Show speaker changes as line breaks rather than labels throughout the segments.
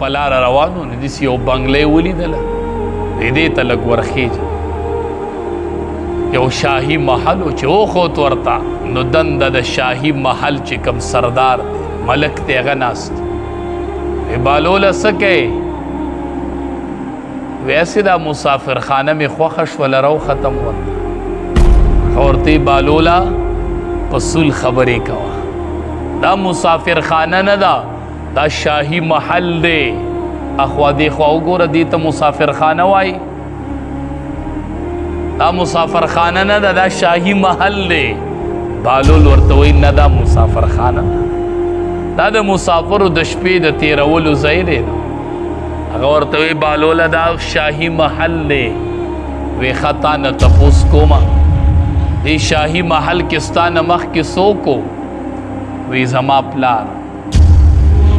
په لاره روان وو، نو داسې یو بنګله یې ولیدله، وایي دې ته لږ ورخېژه. یو شاهي محل و، چې وخوت ورته نو دنده د شاهي محل چې کوم سردار دی، ملک دی، هغه ناست. وایي بالوله څه کوې؟ وایي هسې دا مسافرخانه مې خوښه شوله، راوختم ورته. هغه ورته وایي بالوله په سول خبرې کوه، دا مسافرخانه نه ده، دا شاهي محل دی. اخوا دې خوا وګوره، دې ته مسافرخانه وایي، دا مسافرخانه نه ده، دا شاهي محل دی. بالول ورته وایي نه، دا مسافرخانه ده، دا د مسافرو د شپې د تېرولو ځای دی. هغه ورته وایي بالوله دا شاهي محل دی. وی ښه تا نه تپوس کومه، دې شاهي محل کې ستا نه مخکې څوک و؟ وی زما پلار.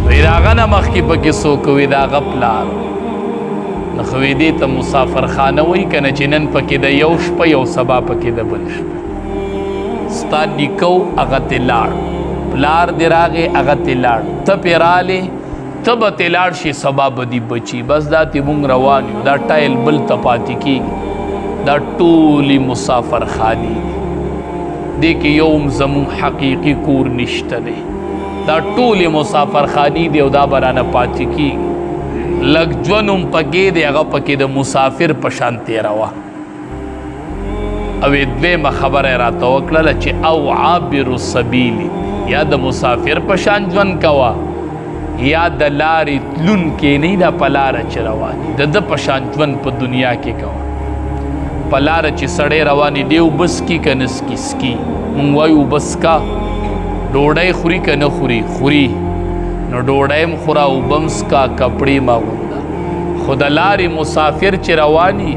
وی د هغه نه مخکې پکې څوک؟ وی د هغه پلار. نو خو وی دې ته مسافرخانه وایي که نه، چې نن پکې د یو شپه یو سبا پکې د بل شپه. ستا نیکه و هغه ترې لاړ، پلار دې راغی هغه ترې لاړ، ته پرې رالې، ته به ترې لاړ شې، سبا به دې بچي. بس دا ترې مونږ روان یو، دا ټایل بل ته پاتې کېږي. دا ټولې مسافرخانې دي، دې کې یو هم زمونږ حقیقي کور نشته دی. دا ټولې مسافرخانې دي او دا به رانه پاتې کېږي. لږ ژوند هم پکې دی، هغه پکې د مسافر په شان تېروه. او دویمه خبره یې راته وکړله چې او عابر سبیل، یا د مسافر په شان ژوند کوه، یا د لارې تلونکی نه، دا په لاره چې روان دي د ده په شان ژوند په دنیا کې کوه. په لاره چې سړی روان دی، اوبه څکي که نه څکي؟ څکي. مونږ وایو اوبه څکه. ډوډۍ خوري که نه خوري؟ خوري. نو ډوډۍ هم خوره، اوبه هم څکه، کپړې هم اغونده. خو د لارې مسافر چې رواني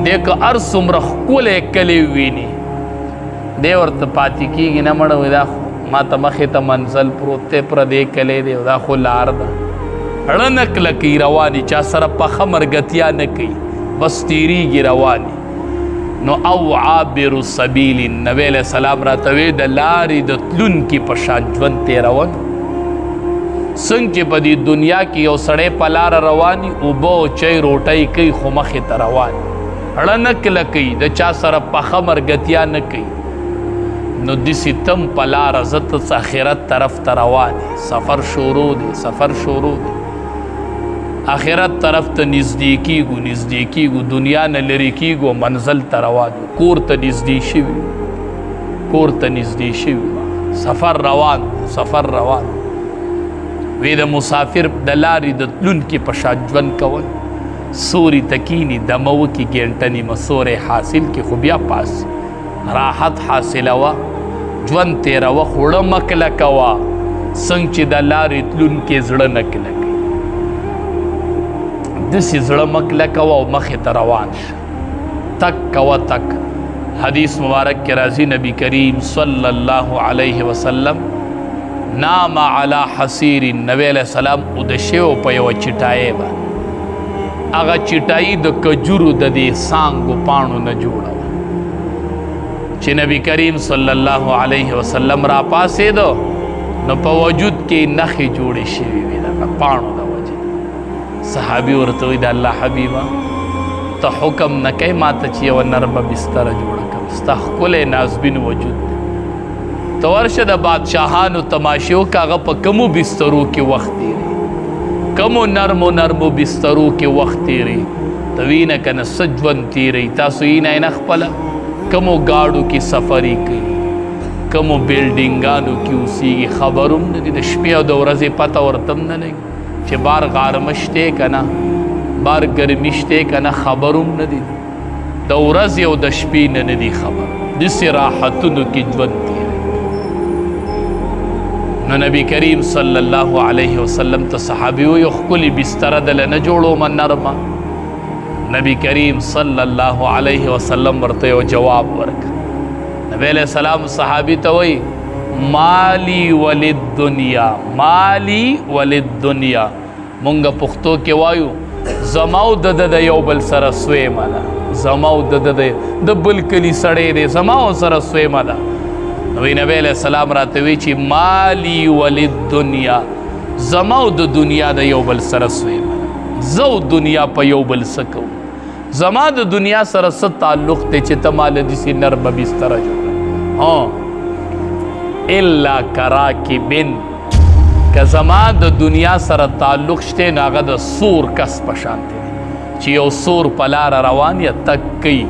دی، که هر څومره ښکلی کلی وویني، دی ورته پاتې کېږي نه. مړه وایي دا خو ما ته مخې ته منزل پروت دی، پردی کلی دی، دا خو لار ده. ړه نه کلکوي، رواني، چا سره پخه مرګتیا نه کوي، بس تېرېږي، رواني. نو او عابر سبیل، نبی علیہ السلام راته وی د لارې د تلونکي په شان ژوند تېرول. څنګه چې په دې دنیا کې یو سړی په لاره رواني، اوبه او چای روټۍ کوي، خو مخې ته روان، ړه نه کلکوي، د چا سره پخه مرګتیا نه کوي، نو داسې تم په لاره ځه، ته آخرت طرف ته روان یې، سفر شروع دی، سفر شروع دی، آخرت طرف ته نږدې کېږو، نږدې کېږو، دنیا نه لرې کېږو، منزل ته روان یو، کور ته نږدې شوي، کور ته نږدې شوي، سفر روان، سفر روان. وی د مسافر د لارې د تلونکي په شان ژوند کول. سوري ته کینی، دمه وکړي، ګنټه نیمه سوری حاصل کړي، خو بیا پاس راحت حاصلوه، ژوند تېروه، خو زړه مه کلکوه، څنګه چې د لارې تلونکی زړه نه کلکوي، داسې زړه مه کلکوه او مخې ته روان شه، تک کوه تک. حدیث مبارک کې راځي، نبی کریم صلی الله علیه وسلم نام علی حصیر، نبی علیہ السلام اوده شوی په یوه چټایۍ باندې. هغه چټایي د کجورو د دې څانګو پاڼو نه جوړه وه. چې نبی کریم صلی الله علیه وسلم را پاڅېدو، نو په وجود کې نښې جوړې شوې وې دغه پاڼو د وجې. صحابي ورته وایي د الله حبیبه، ته حکم نه کوې ما ته چې یوه نرمه بستره جوړه کړم؟ ستا ښکلی نازبین وجود دی، ته ورشه د بادشاهانو تماشې وکړه، هغه په کومو بسترو کې وخت تېري، کومو نرمو نرمو بسترو کې وخت تېري، ته وینه که نه څه ژوند تېروي. تاسو وینئ نه خپله کومو ګاډو کې سفرې کوي، کومو بلډینګانو کې اوسېږي، خبر هم نه دي. د شپې او د ورځې پته ورته هم نه لګي چې بار غارمه شته که نه، بار ګرمي شته که نه، خبر هم نه دي. د ورځې او د شپې نه نه دي خبر، داسې راحتونو کې ژوند تېروي. نو نبی کریم صلی الله علیه وسلم ته صحابي وایي ښکلې بستره دله نه جوړومه نرمه؟ نبی کریم صلی الله علیه وسلم ورته یو جواب ورکړ. نبی علیہ السلام صحابي ته وایي مالی وللدنیا، مالی وللدنیا. مونږ پښتو کې وایو زما او د ده د یو بل سره سویمه ده، زما او د ده د بل کلي سړی دی، زما او سره سویمه ده. نو نبی علیہ السلام راته وی چې مالی وللدنیا، زما او د دنیا د یو بل سره سوی، زه او دنیا په یو بل څه کوو؟ زما د دنیا سره څه تعلق دی چې ته ما له داسې نرمه بستره جوړه؟ ها، الا کراکبن، که زما د دنیا سره تعلق شته نو هغه د سور کس په شان دی چې یو سور په لاره روان یا تک کوي،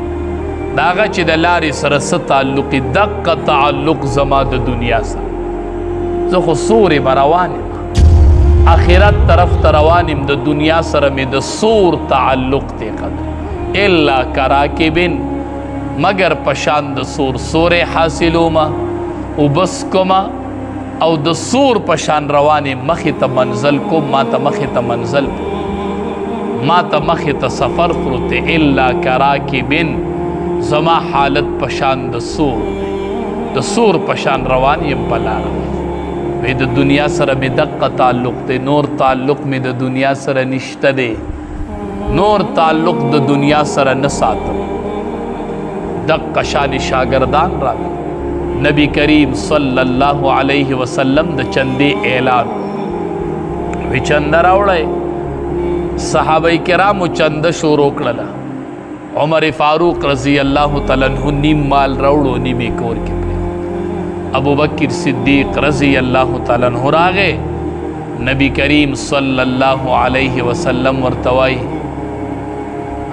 د هغه چې د لارې سره څه تعلق، دقه تعلق زما د دنیا سره. زه خو سور یم، روان یم، آخرت طرف ته روان یم، د دنیا سره مې د سور تعلق دی. قدر الا کراکبن، مګر پشان د سور، سورې حاصلومه وبس کومه او د سور پشان روانې، مخې ته منزل کوم، ما ته مخې ته منزل، ما ته مخې ته سفر پروت دی. الا کراکبن، زما حالت پشان د سور دی، د سور پشان روان یم په لاره. وی د دنیا سره مې دقه تعلق دی، نور تعلق مې د دنیا سره نشته دی، نور تعلق د دنیا سره نه ساتم. دقه شان شاګردان راغلل، نبی کریم صلی الله علیه وسلم د چندې اعلان وی، چنده راوړی. صحابه کرامو چنده شروع کړله. عمر فاروق رضی الله تعالی عنہ نیم مال راوړو، نیمې کور کې پرې. ابو بکر صدیق رضی الله تعالی عنہ راغې، نبی کریم صلی الله علیه وسلم ورته وایي،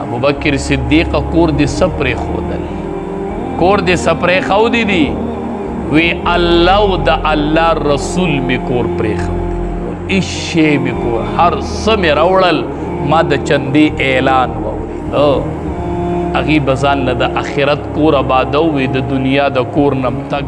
ابو بکر صدیق، کور دې څه پرېښودل؟ کور دې څه پرېښودی دی؟ وی الله او د الله رسول می کور پرېښود، هیڅ شی مې کور، هر څه مې راوړل. ما د چندې اعلان واورېده، هغې به ځان له د آخرت کور آبادو، وي د دنیا د کور نم تګ.